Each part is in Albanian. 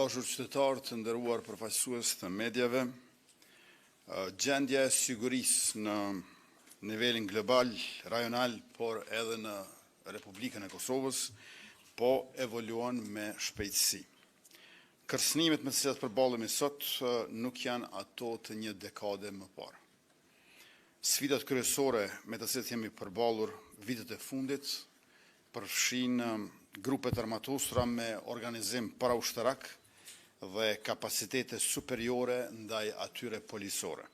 Dashur qytetarë, Të nderuar përfaqësues të mediave, Gjendja e sigurisë në nivelin global, rajonal, por edhe në Republikën e Kosovës po evoluon me shpejtësi. Kërcënimet me të cilat përballemi sot nuk janë ato të një dekade më parë. Sfidat kryesore me të cilat jemi përballur vitet e fundit përfshijnë grupe të armatosura me organizim paraushtarak dhe kapacitete superiore ndaj atyre policore.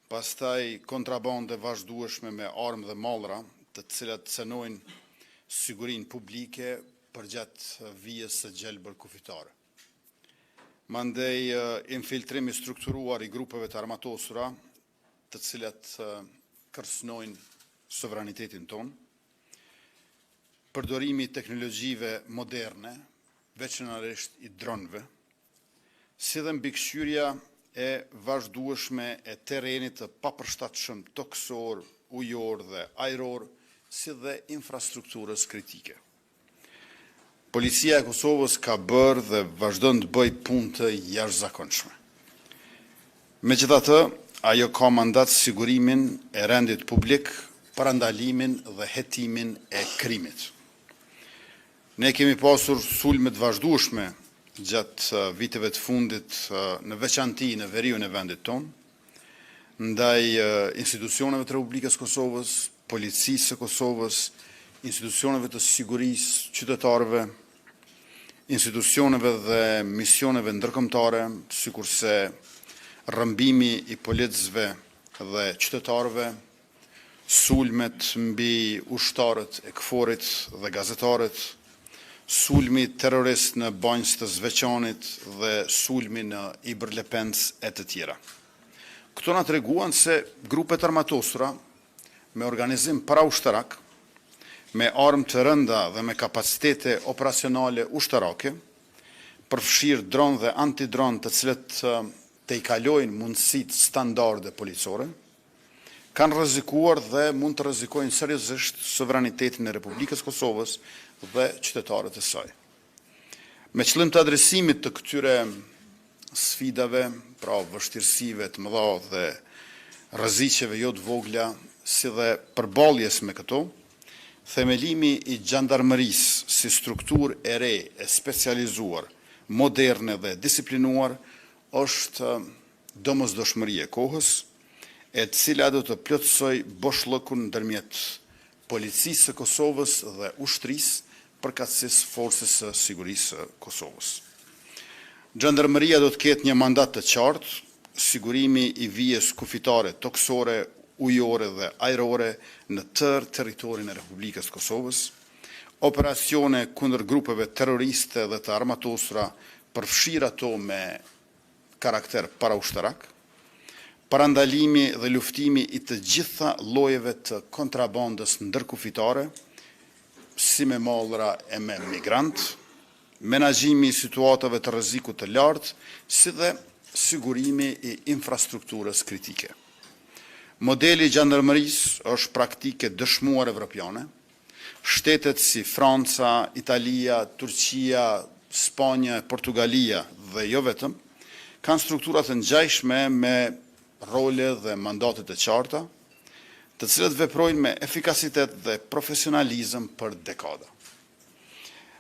Pastaj, kontrabandë e vazhdueshme me armë dhe mallra, të cilat cenojnë sigurinë publike përgjatë vijës së gjelbër kufitare. Mandej, infiltrim i strukturuar i grupeve të armatosura, të cilat kërcënojnë sovranitetin tonë. Përdorimi i teknologjive moderne, veçanërisht i dronëve, si dhe mbikëqyrja e vazhdueshme e terrenit të papërshtatshëm tokësor, ujor dhe ajror, si dhe infrastrukturës kritike. Policia e Kosovës ka bërë dhe vazhdon të bëjë punë të jashtëzakonshme. Megjithatë, ajo ka mandat sigurimin e rendit publik, parandalimin dhe hetimin e krimit. Ne kemi pasur sulme të vazhdueshme gjatë viteve të fundit, në veçanti në veriun e vendit tonë, ndaj institucioneve të Republikës së Kosovës, Policisë së Kosovës, institucioneve të sigurisë, qytetarëve, institucioneve dhe misioneve ndërkombëtare, sikurse rrëmbimi i policëve dhe qytetarëve, sulmet mbi ushtarët e KFOR-it dhe gazetarët, sulmi terrorist në Banjskë të Zveçanit dhe sulmi në Ibër-Lepenc e të tjera. Këto na treguan se grupe të armatosura me organizim paraushtarak, me armë të rënda dhe me kapacitete operacionale ushtarake, përfshirë dronë dhe antidronë, të cilët tejkalojnë mundësitë standarde policore, kanë rrezikuar dhe mund të rrezikojnë seriozisht sovranitetin e Republikës së Kosovës dhe qytetarët e saj. Me qëllim të adresimit të këtyre sfidave, pra vështirësive të mëdha dhe rreziqeve jo të vogla, si dhe përballjes me këto, themelimi i xhandarmërisë si strukturë e re e specializuar, moderne dhe e disiplinuar është domosdoshmëri e kohës, e cila do të plotësojë boshllëkun ndërmjet Policisë së Kosovës dhe ushtrisë, përkatësisht Forcës së Sigurisë së Kosovës. Xhandarmëria do të ketë një mandat të qartë, sigurimi i vijës kufitare tokësore, ujore dhe ajrore në tërë territorin e Republikës së Kosovës, operacione kundër grupeve terroriste dhe të armatosura, përfshirë ato me karakter paraushtarak, parandalimi dhe luftimi i të gjitha llojeve të kontrabandës ndërkufitare, si me mallra e me migrantë, menaxhimi i situatave të rrezikut të lartë, si dhe sigurimi i infrastrukturës kritike. Modeli i xhandarmërisë është praktikë e dëshmuar evropiane. Shtetet si Franca, Italia, Turqia, Spanja e Portugalia dhe jo vetëm, kanë struktura të ngjashme me role dhe mandate të qarta, të cilët veprojnë me efikasitet dhe profesionalizëm për dekada.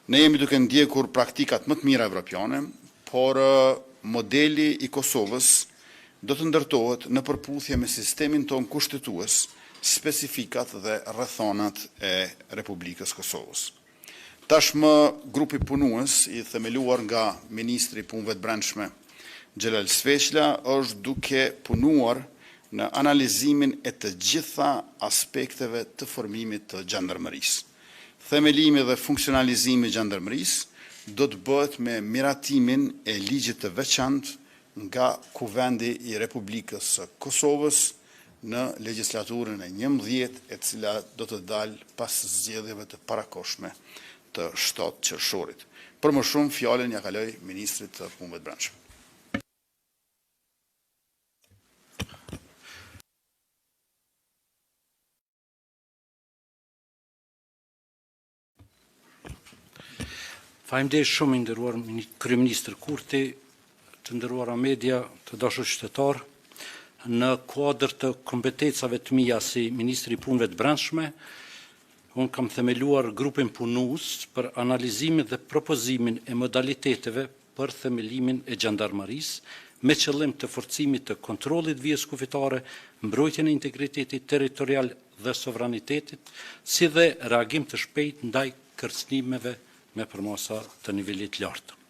Ne jemi duke ndjekur praktikat më të mira evropiane, por modeli i Kosovës do të ndërtohet në përputhje me sistemin tonë kushtetues, specifikat dhe rrethanat e Republikës së Kosovës. Tashmë, grupi punues i themeluar nga ministri i Punëve të Brendshme, Xhelal Sveçla, është duke punuar në analizimin e të gjitha aspekteve të formimit të xhandarmërisë. Themelimi dhe funksionalizimi i xhandarmërisë do të bëhet me miratimin e ligjit të veçantë nga Kuvendi i Republikës së Kosovës në legjislaturën e 11, e cila do të dalë pas zgjedhjeve të parakohshme të 7 qershorit. Për më shumë, fjalën ia kaloj ministrit të Punëve të Brendshme. Faleminderit shumë i nderuar kryeministër Kurti, të nderuara media, të dashur qytetarë, Në kuadër të kompetencave të mia si ministër i Punëve të Brendshme, unë kam themeluar grupin punues për analizimin dhe propozimin e modaliteteve për themelimin e xhandarmërisë, me qëllim të forcimit të kontrollit të vijës kufitare, mbrojtjen e integritetit territorial dhe sovranitetit, si dhe reagim të shpejtë ndaj kërcënimeve me përmasa të nivelit të lartë.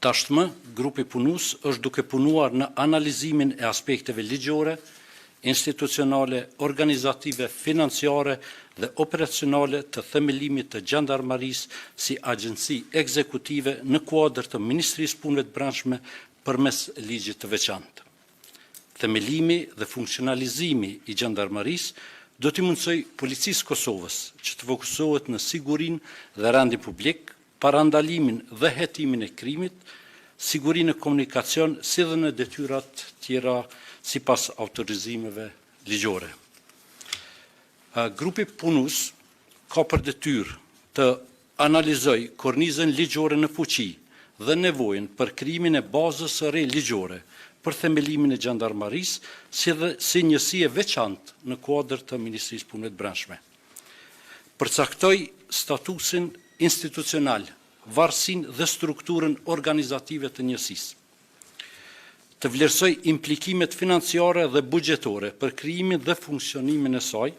Tashmë, grupi punues është duke punuar në analizimin e aspekteve ligjore, institucionale, organizative, financiare dhe operacionale të themelimit të xhandarmërisë si agjenci ekzekutive në kuadër të Ministrisë së Punëve të Brendshme përmes ligjit të veçantë. Themelimi dhe funksionalizimi i xhandarmërisë do t'i mundësojë Policisë së Kosovës që të fokusohet në sigurinë dhe rendin publik, parandalimin dhe hetimin e krimit, sigurinë në komunikacion, si dhe në detyrat tjera sipas autorizimeve ligjore. Grupi punues ka për detyrë të analizojë kornizën ligjore në fuqi dhe nevojën për krijimin e bazës së re ligjore për themelimin e xhandarmërisë, si dhe si njësi e veçantë në kuadër të Ministrisë së Punëve të Brendshme. Përcaktojë statusin institucional, varësinë dhe strukturën organizative të njësisë. Të vlerësojë implikimet financiare dhe buxhetore për krijimin dhe funksionimin e saj,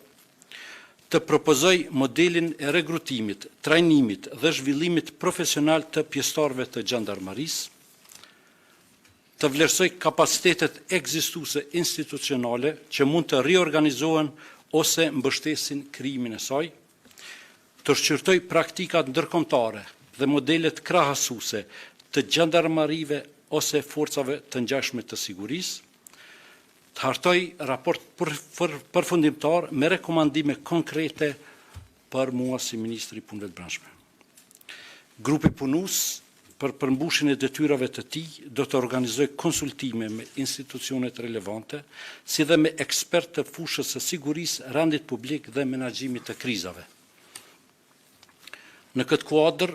të propozojë modelin e rekrutimit, trajnimit dhe zhvillimit profesional të pjesëtarëve të xhandarmërisë, të vlerësojë kapacitetet ekzistuese institucionale që mund të riorganizohen ose mbështesin krijimin e saj, të shqyrtojë praktikat ndërkombëtare dhe modelet krahasuese të xhandarmërive ose forcave të ngjashme të sigurisë, të hartojë raport përfundimtar me rekomandime konkrete për mua si ministër i Punëve të Brendshme. Grupi punues për përmbushjen e detyrave të tij do të organizojë konsultime me institucionet relevante, si dhe me ekspertë të fushës së sigurisë, rendit publik dhe menaxhimit të krizave. Në këtë kuadër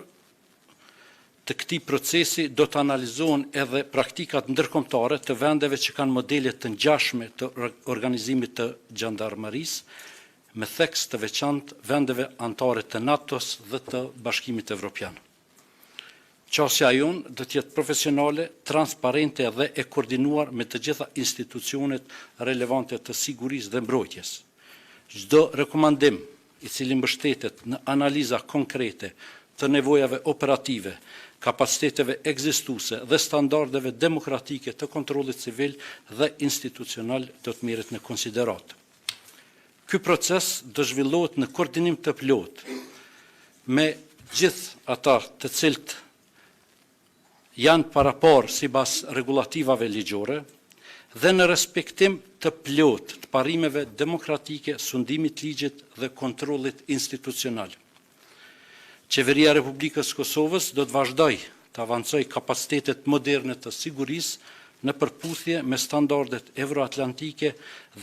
të këtij procesi do të analizohen edhe praktikat ndërkombëtare të vendeve që kanë modele të ngjashme të organizimit të xhandarmërisë, me theks të veçantë vendeve anëtare të NATO-s dhe të Bashkimit Evropian. Qasja jonë do të jetë profesionale, transparente dhe e koordinuar me të gjitha institucionet relevante të sigurisë dhe mbrojtjes. Çdo rekomandim i cili mbështetet në analiza konkrete të nevojave operative, kapaciteteve ekzistuese dhe standardeve demokratike të kontrollit civil dhe institucional do të merret në konsideratë. Ky proces do të zhvillohet në koordinim të plotë me gjithë ata të cilët janë paraparë sipas rregullativave ligjore dhe në respektim të plotë të parimeve demokratike, sundimit të ligjit dhe kontrollit institucional. Qeveria e Republikës së Kosovës do të vazhdojë të avancojë kapacitetet moderne të sigurisë në përputhje me standardet euroatlantike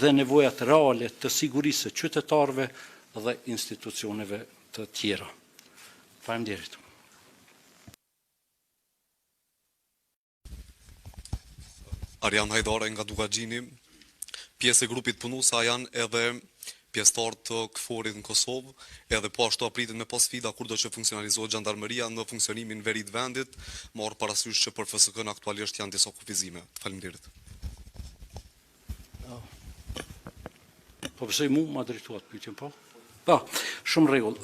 dhe nevojat reale të sigurisë së qytetarëve dhe institucioneve të tjera. Faleminderit. Arjan Hajdare nga Dukagjini, pjesë e grupit punues a janë edhe pjesëtarë të KFOR-it në Kosovë, edhe po ashtu a pritet me pas sfida kurdo që funksionalizohet xhandarmëria në funksionimin në veri të vendit, marrë parasysh që për FSK-në aktualisht janë disa kufizime. Faleminderit. Po besoj mu ma drejtuat pyetjen, po? Po, shumë rregull.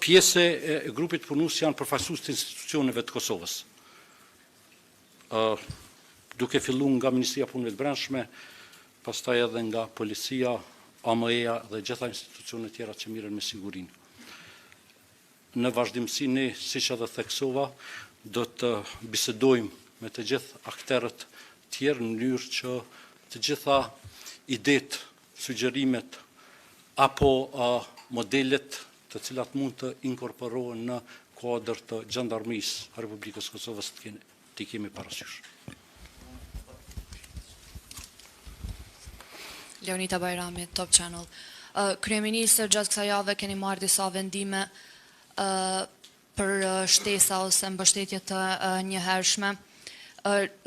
Pjesë e grupit punues janë përfaqësues të institucioneve të Kosovës. Duke filluar nga Ministria e Punëve të Brendshme, pastaj edhe nga policia, AME-ja dhe gjitha institucionet tjera që merren me sigurinë. Në vazhdimësi ne, siç edhe theksova, do të bisedojmë me të gjithë akterët tjerë në mënyrë që të gjitha idetë, sugjerimet apo modelet të cilat mund të inkorporohen në kuadër të xhandarmërisë së Republikës së Kosovës t'i kemi parasysh. Leonita Bajrami, Top Channel. Kryeministër, gjatë kësaj jave keni marrë disa vendime. për shtesa ose mbështetje të njëhershme.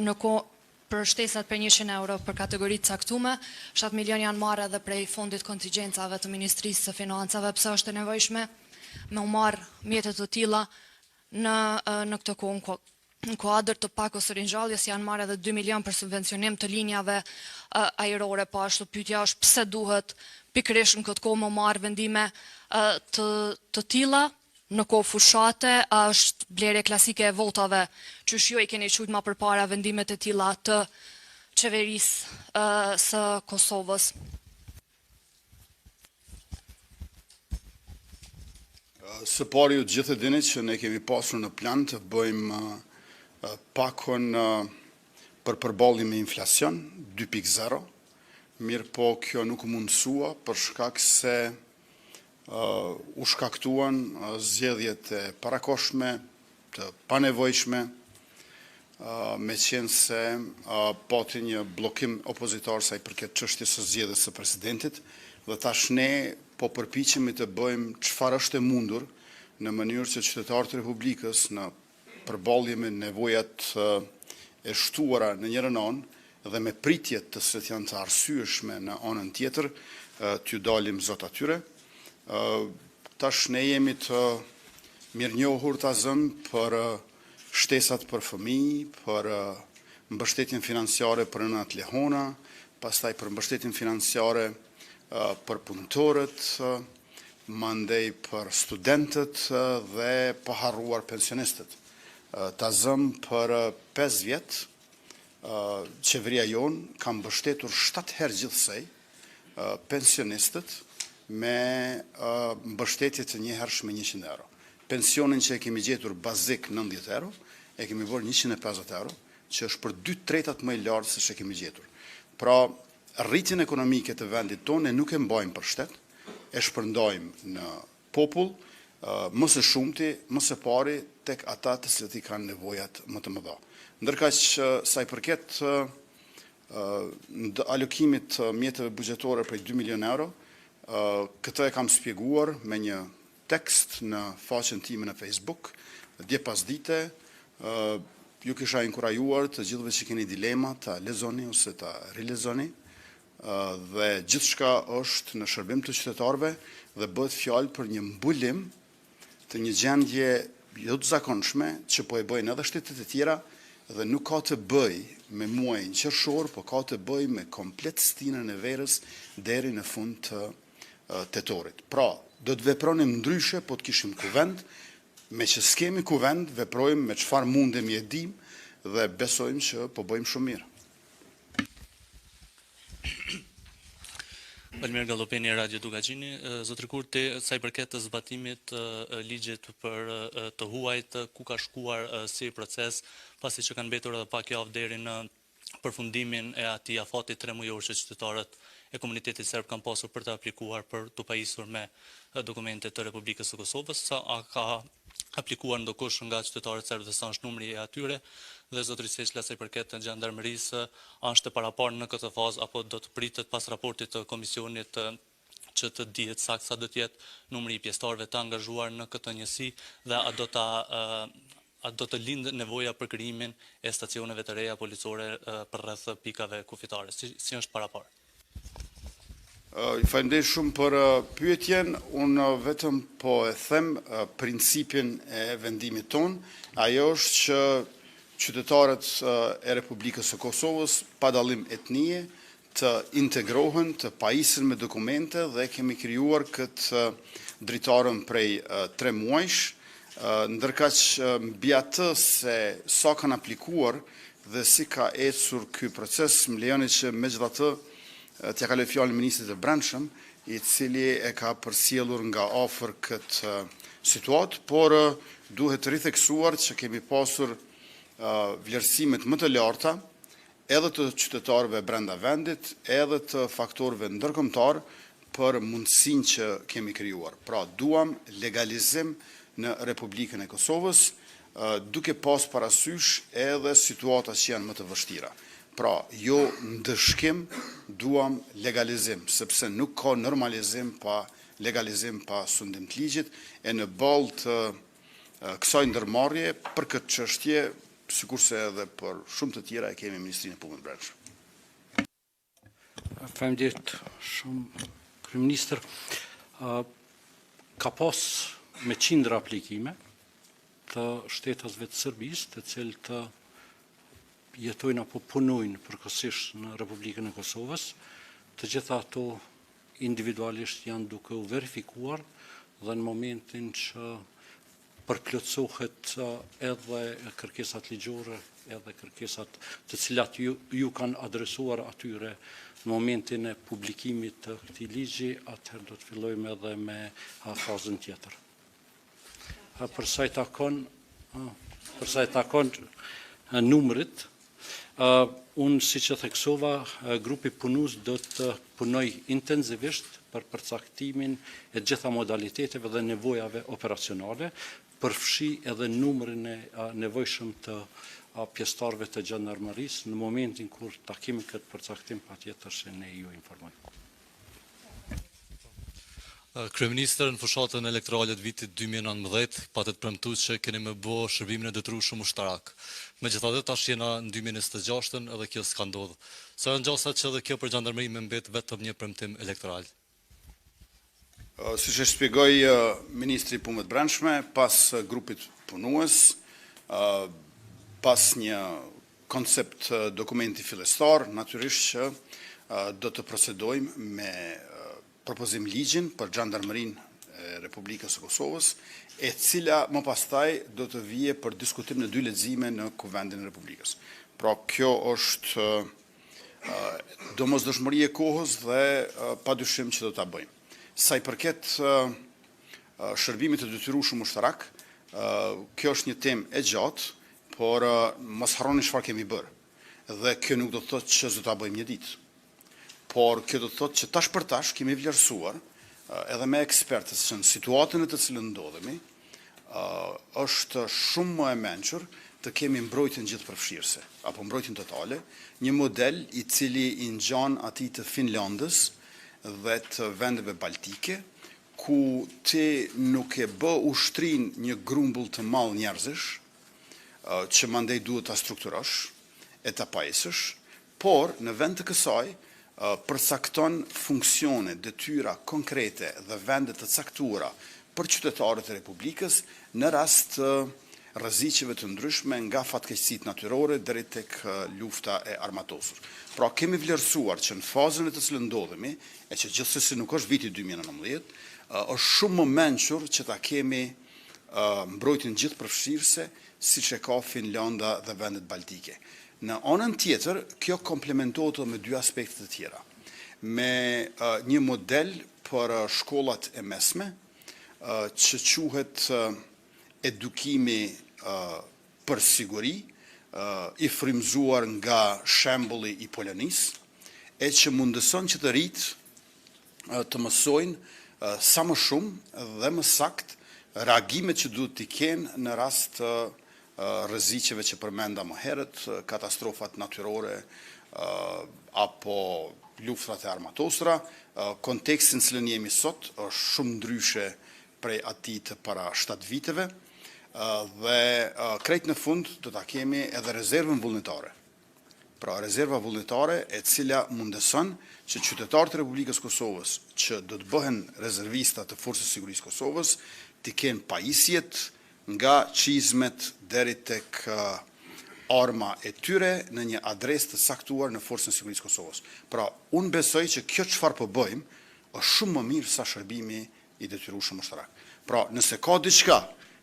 Në kohë për shtesat prej 100 euro për kategori të caktume, 7 milion janë marrë edhe prej fondit kontigjencave të Ministrisë së Financave, pse është e nevojshme me u marrë mjete të tilla në në këtë kohë në kuadër të pakos së ringjalljes janë marrë edhe 2 milion për subvencionim të linjave ajrore, po ashtu pyetja është pse duhet pikërisht në këtë kohë me marrë vendime të të tilla në kohë fushate, a është blerje klasike e votave, qysh ju i keni quajtur ma përpara vendimet e tilla të qeverisë së Kosovës? Së pari ju të gjithë e dini që ne kemi pasur në plan të bëjmë pakon për përballje me inflacion 2.0, mirëpo kjo nuk u mundësua për shkak se u shkaktuan zgjedhjet e parakohshme, të panevojshme, meqenëse pati një bllokim opozitar sa i përket çështjes së zgjedhjes së presidentit dhe tash ne po përpiqemi të bëjmë çfarë është e mundur në mënyrë që qytetarët e Republikës në përballje me nevojat e shtuara në njërën anë dhe me pritjet të cilat janë të arsyeshme në anën tjetër, t'ju dalim zot atyre. Tash ne jemi të mirënjohur ta zëmë për shtesat për fëmijë, për mbështetjen financiare për nënat lehona, pastaj për mbështetjen financiare për punëtorët, mandej për studentët dhe pa harruar pensionistët. Ta zëmë për 5 vjet, qeveria jonë ka mbështetur 7 herë gjithsej pensionistët me mbështetje të njëhershme 100 euro. Pensionin që e kemi gjetur bazik 90 euro, e kemi bërë 150 euro, që është për 2 tretat më i lartë se që kemi gjetur. Pra, rritjen ekonomike të vendit tonë ne nuk e mbajmë për shtet, e shpërndajmë në popull, më së shumti, më së pari, tek ata të cilët i kanë nevojat më të mëdha. Ndërkaq, sa i përket alokimit të mjeteve buxhetore prej 2 milion euro, këtë e kam shpjeguar me një tekst në faqen time në Facebook, dje pasdite, ju kisha inkurajuar të gjithëve që keni dilema ta lexoni ose ta rilexoni, dhe gjithçka është në shërbim të qytetarëve dhe bëhet fjalë për një mbulim të një gjendje jo të zakonshme që po e bëjnë edhe shtetet e tjera dhe nuk ka të bëjë me muajin qershor, po ka të bëjë me komplet stinën e verës deri në fund të tetorit. Pra, do të vepronim ndryshe, po të kishim kuvend, me që s'kemi kuvend, veprojmë me çfarë mundemi e dim dhe besojmë që po bëjmë shumë mirë. Valmir Gallopeni, Radio Dukagjini. Zotri Kurti, sa i përket të zbatimit të ligjit për të huajt, ku ka shkuar si proces, pasi që kanë mbetur edhe pak javë deri në përfundimin e atij afati tremujor që qytetarët e komunitetit serb kanë pasur për të aplikuar për t'u pajisur me dokumente të Republikës së Kosovës, sa a ka aplikuar ndokush nga qytetarët serbë dhe sa është numri i atyre dhe zotri Sveçla sa i përket xhandarmërisë, a është e paraparë në këtë fazë apo do të pritet pas raportit të komisionit që të dihet saktë sa do të jetë numri i pjesëtarëve të angazhuar në këtë njësi dhe a do ta a do të lindë nevoja për krijimin e stacioneve të reja policore përreth pikave kufitare, si, si është paraparë? Ju falenderoj shumë për pyetjen. Unë vetëm po e them principin e vendimit tonë. Ajo është që qytetarët e Republikës së Kosovës, pa dallim etnie, të integrohen, të pajisen me dokumente dhe kemi krijuar këtë dritarën prej 3 muajsh, ndërkaq mbi atë se sa kanë aplikuar dhe si ka ecur ky proces, më lejoni që megjithatë t'ia kaloj fjalën ministrit të Brendshëm, i cili e ka përcjellur nga afër këtë situatë, por duhet ritheksuar që kemi pasur vlerësimet më të larta edhe të qytetarëve brenda vendit, edhe të faktorëve ndërkombëtar për mundësinë që kemi krijuar. Pra, duam legalizim në Republikën e Kosovës, duke pas parasysh edhe situata që janë më të vështira. Pra, jo ndëshkim, duam legalizim, sepse nuk ka normalizim pa legalizim pa sundim të ligjit, e në ballë të. kësaj ndërmarrje për këtë çështje, sikurse edhe për shumë të tjera e kemi Ministrinë e Punëve të Brendshme. Faleminderit shumë kryeministër. Ka pas me qindra aplikime të shtetasve të Serbisë, të cilët jetojnë apo punojnë përkohësisht në Republikën e Kosovës. Të gjitha ato individualisht janë duke u verifikuar dhe në momentin që përplotësohet edhe kërkesat ligjore, edhe kërkesat të cilat ju, ju kanë adresuar atyre në momentin e publikimit të këtij ligji, atëherë do të fillojmë edhe me fazën tjetër. Për sa i takon, për sa i takon numrit, unë siç e theksova, grupi punues do të punojë intensivisht për përcaktimin e gjitha modaliteteve dhe nevojave operacionale, përfshi edhe numrin e nevojshëm të pjesëtarëve të xhandarmërisë në momentin kur ta kemi këtë përcaktim patjetër se ne ju informojmë. Kryeministër, në fushatën elektorale të vitit 2019, patët premtu që keni me bo shërbimin e detyrueshëm ushtarak. Megjithatë, tash jena në 2026-ën edhe kjo s'ka ndodhë. Sa janë gjasat që edhe kjo për xhandarmëri me mbet vetëm një premtim elektoral? Siç e shpjegoi ministri i Punëve të Brendshme, pas grupit punues, pas një koncept dokumenti fillestar, natyrisht që do të procedojmë me propozim ligjin për xhandarmërinë e Republikës së Kosovës, e cila më pastaj do të vije për diskutim në dy lexime në Kuvendin e Republikës. Pra kjo është domosdoshmëri e kohës dhe padyshim që do ta bëjmë. Sa i përket shërbimit të detyrueshëm ushtarak, kjo është një temë e gjatë, por mos harroni çfarë kemi bërë. Dhe kjo nuk do të thotë që s'do ta bëjmë një ditë. Por kjo do të thotë që tash për tash kemi vlerësuar edhe me ekspertët se në situatën në të cilën ndodhemi, është shumë më e mençur të kemi mbrojtjen gjithëpërfshirëse apo mbrojtjen totale, një model i cili i ngjan atij të Finlandës dhe të vendeve baltike, ku ti nuk e bë ushtrinë një grumbull të madh njerëzish, që mandej duhet ta strukturosh e ta pajisësh, por në vend të kësaj përcakton funksione, detyra konkrete dhe vende të caktuara për qytetarët e Republikës në rast të rreziqeve të ndryshme nga fatkeqësitë natyrore deri tek lufta e armatosur. Pra kemi vlerësuar që në fazën në të cilën ndodhemi, e që gjithsesi nuk është viti 2019, është shumë më mençur që ta kemi mbrojtjen gjithëpërfshirëse siç e ka Finlanda dhe vendet baltike. Në anën tjetër, kjo komplementohet edhe me dy aspekte të tjera. Me një model për shkollat e mesme, që quhet edukimi për siguri, i frymëzuar nga shembulli i Polonisë, e që mundëson që të rinjtë të mësojnë sa më shumë dhe më saktë reagimet që duhet t'i kenë në rast të rreziqeve që përmenda më herët, katastrofat natyrore apo luftrat e armatosura. Konteksti në cilën jemi sot është shumë ndryshe prej atij të para 7 viteve dhe krejt në fund do ta kemi edhe rezervën vullnetare. Pra rezerva vullnetare e cila mundëson që qytetarët e Republikës Kosovës që do të bëhen rezervista të Forcës së Sigurisë Kosovës, t'i kenë pajisjet nga çizmet deri tek arma e tyre në një adresë të caktuar në Forcën e Sigurisë Kosovës. Pra, unë besoj që kjo çfarë po bëjmë është shumë më mirë sa shërbimi i detyrueshëm ushtarak. Pra, nëse ka diçka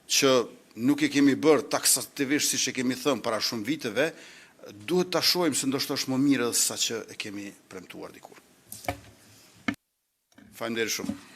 që nuk e kemi bërë taksativisht siç e kemi thënë para shumë viteve, duhet ta shohim se ndoshta është më mirë edhe sa që e kemi premtuar dikur. Faleminderit shumë.